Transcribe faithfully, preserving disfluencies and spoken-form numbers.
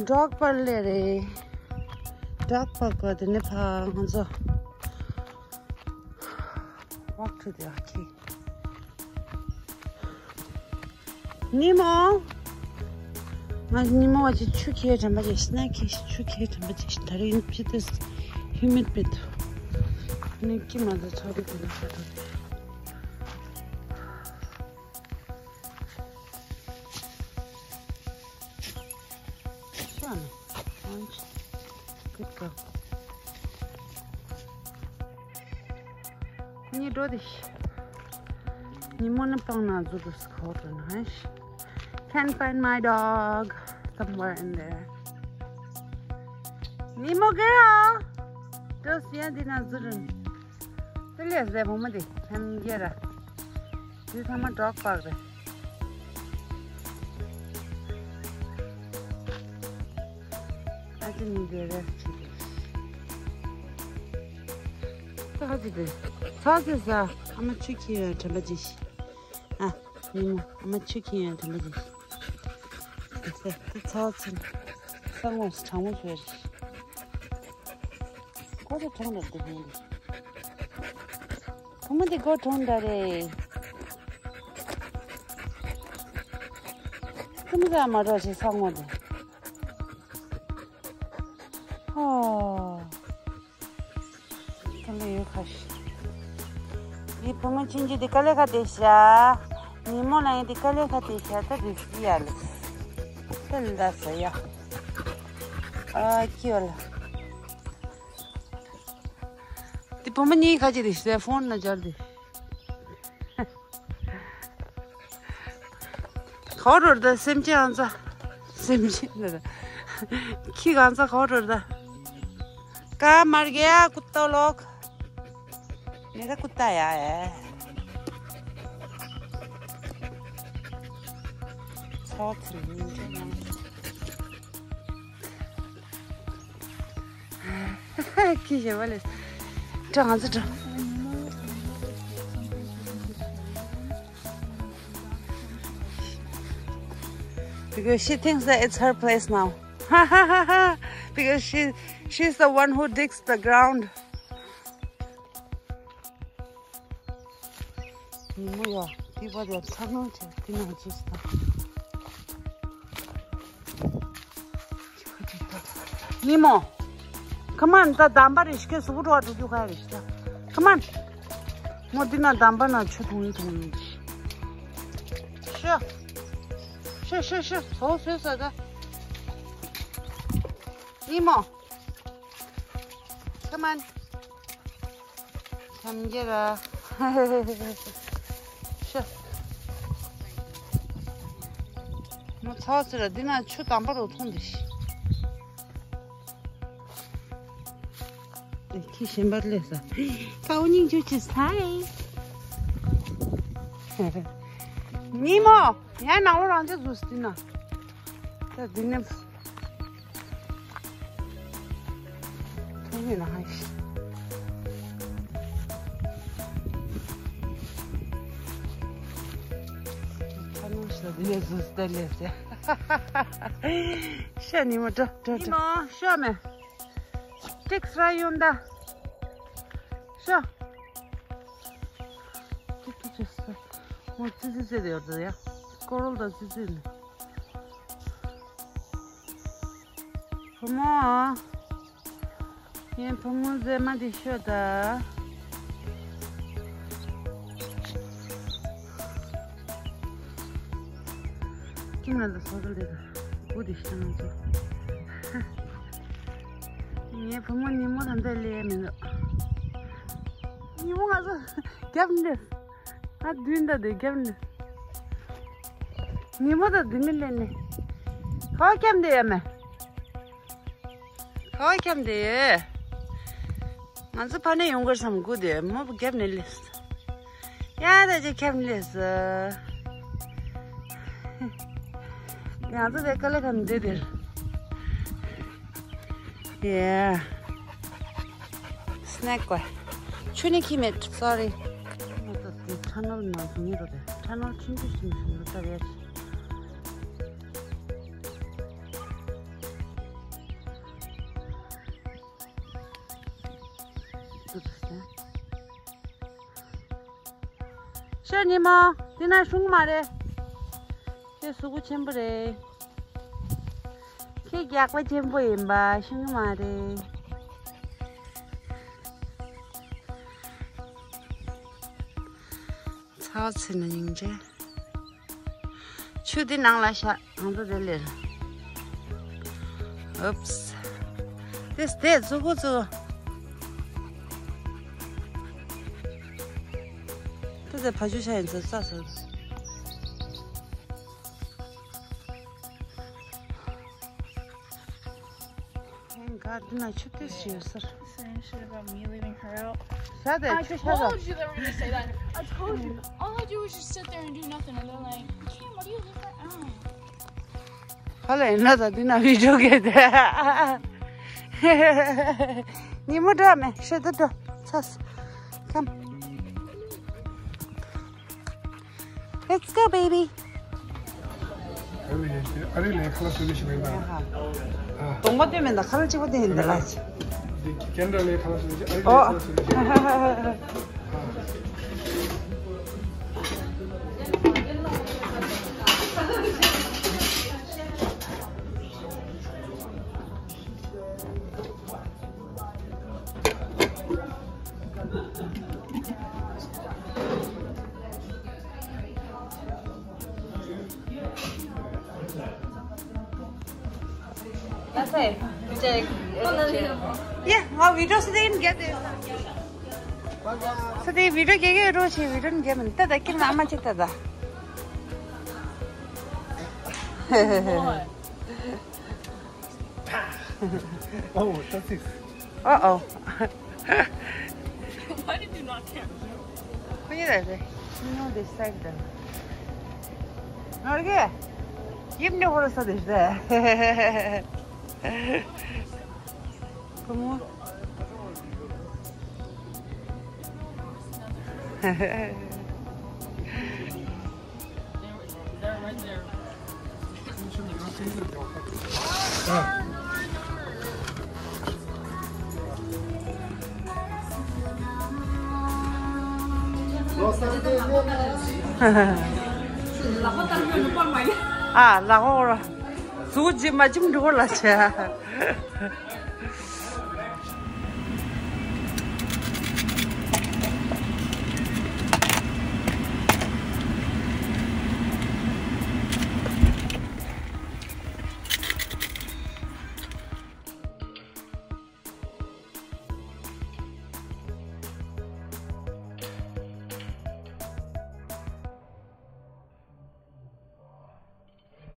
Dog park ལ་རེད། Dog park ག་དེ་ནས་ཕ་ང་ཚོ་walk to the okay. ཉི་མོ། ང་ཉི་མོ་བ་ཅིག་ཆུ་ཁྱེར་དྲན་པ་ཅིག་ཤི་ན་ཁྱེར་ཤི་ཆུ་ཁྱེར་དྲན་པ་ཅིག་ཤི་ད་རེས་ཡིན་ཕྱི་དེ་humid bit ནི་ཀི་མ་ད་ཚོ་གི་དེ་ནས་ཧ་ཐོ་དེ། Good girl. ཁོ་གཉིས་འགྲོ་དེ། ཉི་མོ་ནི་སྤང་ན་འཛུལ་འདུག་ཁོ་འགྲོ་ན་ཧན་ཤི། Can't find my dog. Somewhere in there. ཉི་མོ་གི་ཨ། འགྲོ་སི་ཡ་འདི་ན་འཛུལ་རུང་། དེ་ལས་ཟས་བུ་མོ་དེ་ཐམ་རྒྱལ་ར། དེ་ཚང་མ་dog park རེད། ཨ་ཅེ་ནི་དེ་རེད་ཅི་དེ། ཚ་ཅི་དེ། ཚ་ཅི་ཟ། ཨ་མ་ཆུ་ཁྱེར་ཡོང་དྲན་པ་ཅི་ཤི། ཨ། ཉི་མོ་ཨ་མ་ཆུ་ཁྱེར་ཡོང་དྲན་པ་ཅི་ཤི། དེ་ཚ་ཅི། ས་ངོས་སུ་གྲང་མོ་བཟོས་རེད། ཁོ་ཚོ་གྲོངས་འདྲ་འདུག་ཧོན། བུ་མོ་འདི་མགོ་གྲོངས་འདྲ་རེད། ཀུན་ཟ་མ་འགྲོ་ཞེས་ས་ངོ་འདི། ཨོ། ཀུན་ལ་ཡོད་ཁ་ཤས། འདི་བུ་མོ་ཆུང་ཆུང་འདི་དཀའ་ལས་ཁག་དེ་ཤ། ཉིན་མོ་ལ་ཡིན་འདི་དཀའ་ལས་ཁག་དེ་ཤ་ད་འདི་སི་ཡ་ལ། ཁྱོད་ལ་ཟ་ཡ། ཨ་ཁྱི་ཡོད་ལ། དེ་བུ་མོ་གཉིས་ཁ་ཅིག་རེད་ཟེར་ཕོན་ན་སྦྱར་དེ། ག་པར་འགྲོ་ད་སེམས་ཅན་ཨང་ཚ། སེམས་ཅན་ལ། ཁྱི་གང་ཚ་ག་པར་འགྲོ་ད། ཀ་མར་གེ་ཡ་ཀུ་ཏོ་ལོག་མེ་ད་ཀུ་ཏ་ཡ་ཨེ། ཚོགས་ཚུལ་མིན་འདྲ་ན། ཁྱི་ཞེ་བ་ལས། འགྲོ་ང་ཚོ་འགྲོ། Because she thinks that it's her place now. Because she, she's the one who digs the ground. ཉི་མོ་ཡ། དེ་བར་ཡ་ཚ་ནང་ཆེ་དེ་ནང་ཚུད་སོང་། ཉི་མོ། Come on ད་འདམ་པ་རེ་ཞིག་གི་གཟུགས་པོ་འགྲོ་བ་འགྲོ་རྒྱུ་ག་རེ་ཞིག་ད། Come on ངོ་འདི་ན་འདམ་པ་ན་ཆུ་འཐུང་ཡིན་འཐུང་ཡིན། ཤོ། ཤོ་ཤོ་ཤོ་ཟོ་ཟོ་ཟོ་ད། ཉི་མོ། Come on. Come get her. ཤ། མོ་ཚ་ཟེར་ར་འདི་ན་ཆུ་དམ་པ་རུ་འཐུང་འདི་ཤི། ཁྱི་གཞན་པར་སླེབས་ས། ཀའོ་སྙིང་རྗེ་ཆེ་ས་ཨེ། ཉི་མོ། ཡང་ནང་ལོགས་རང་ཅག་འཛུལ་སྟེ་ན། ད་འདི་ནས། ཐུང་ངེ་ལ་ཧ་ཤི། ཁ་ནང་ཤི་ལ་འདི་ནས་འཛུལ་སྟེ་ལས་ཟེར། ཤ་ཉི་མོ་འགྲོ་འགྲོ་ཉི་འགྲོ། མོ་ཤ་མེ། ཏིག་སྲ་ཡོང་ད། ཤ། ཏིག་ཏིག་ཅེས་སོ། མོ་ཙི་ཙི་ཙི་དེ་ཡོད་ད་ཡ། ཀོ་རོལ་ད་ཙི་ཙི་ནི། བུ་མོ། ངའི་བུ་མོ་མཛེས་མ་དེ་ཤོད་ད། ཀིང་ལ་ད་སོ་སོ་དེ་ད། སྐུ་དེ་ཤ་ང་ཚོ། ངའི་བུ་མོ་ཉི་མོ་དང་འདྲ་ལས་མི་འདུག་ཉི་མོ་ང་ཚོ་རྒྱབ་འདི། ང་མདུན་དང་འདི་རྒྱབ་ནས། ཉི་མོ་དང་འདི་ནས་ལེན་ནས། ག་བ་རྒྱབ་འདི་ཡ་མེ། ག་བ་རྒྱབ་འདི་ཡོད། ང་ཚོ་ཕ་ནས་ཡོང་དགོས་བསམ་དགོས་དེ་མོ་བུ་རྒྱབ་ནས་ལེན། ཡ་ད་ཅི་རྒྱབ་ནས་ལེན། ང་ཚོ་དེ་ཀ་ལེ་ཁ་འདི་དེར། Yeah. Snack གོ། ཆུ་ནི་ཁྱི་མེད། Sorry. ཁྲ་ནོར་ནང་དུ་ཉེ་རུ་རེད། ཁྲ་ནོར་ཆུང་ཆུང་ཞིག་ཞིག་ལ་ལྟ་བས། ཉི་མ། འདི་ན་ཤོང་མ་རེད། ཁྱེད་གཟུགས་པོ་ཆེན་པོ་རེད། ཁྱེད་རྒྱགས་པ་ཆེན་པོ་ཡིན་པ་ཤེས་ཀྱི་མ་རེད། ཚ་བ་ཚིག་ན་སྙིང་རྗེ། ཆུ་འདི་ནང་ལ་བཞག་ང་ཚོ་དེ་ལེར། ཨུབས། དེ་དེ་གཟུགས་པོ་ཚོ། དེ་དེ་ཕ་ཆུ་ཤ་ཡིན་ཚོ་ས་ས། Thank God འདི་ན་ཆུ་ཏོག་ཙམ་ཡོད་ས་རེད། Saying shit about me leaving her out. Shut it. I told you they were gonna say that. I told you. All I do is just sit there and do nothing, and they're like, "Kim, what do you leave her out?" ཧ་ལས་ན་ད་འདི་ན་བི་ཌིའོ་གས་དེ། ཉི་མ་འདྲ་མེད་ཤེས་ད་འགྲོ། ཚ་ས། Come. Let's go, baby. ཨ་རི་ལས་ཁ་ལག་སོ་ལི་ཞིག་ཡིན་ན། གདོང་པ་སྟོན་མེད་ན་ཁ་ལག་གཅིག་པ་སྟོན་ཡིན་ད་ལ། འདི་ཁེ་ན་ཌ་ལས་ཁ་ལག་སོ་ལི་ཞིག་ཨ་རི་ལས་ཁ་ལག་སོ་ལི་ཞིག་ཡ་ང་བི་ཌིའོ་སི་ཏེ་ཡིན་རྒྱ་དེ། སི་ཏེ་བི་ཌིའོ་རྒྱ་གི་རོ་ཆེ་བི་ཌིའོ་རྒྱ་མིན་ད་ད་ཀིར་མ་མ་ཅིག་ད་ད། Oh, that's it. Uh-oh. Why did you not care? Who is that? You know this side then. Okay. Give me what is this there. Come on. ཨ་ལ་ཧོ་ར། གཟུགས་ཅི་མ་ཅིམ་འགྲོ་ལ་ཆ།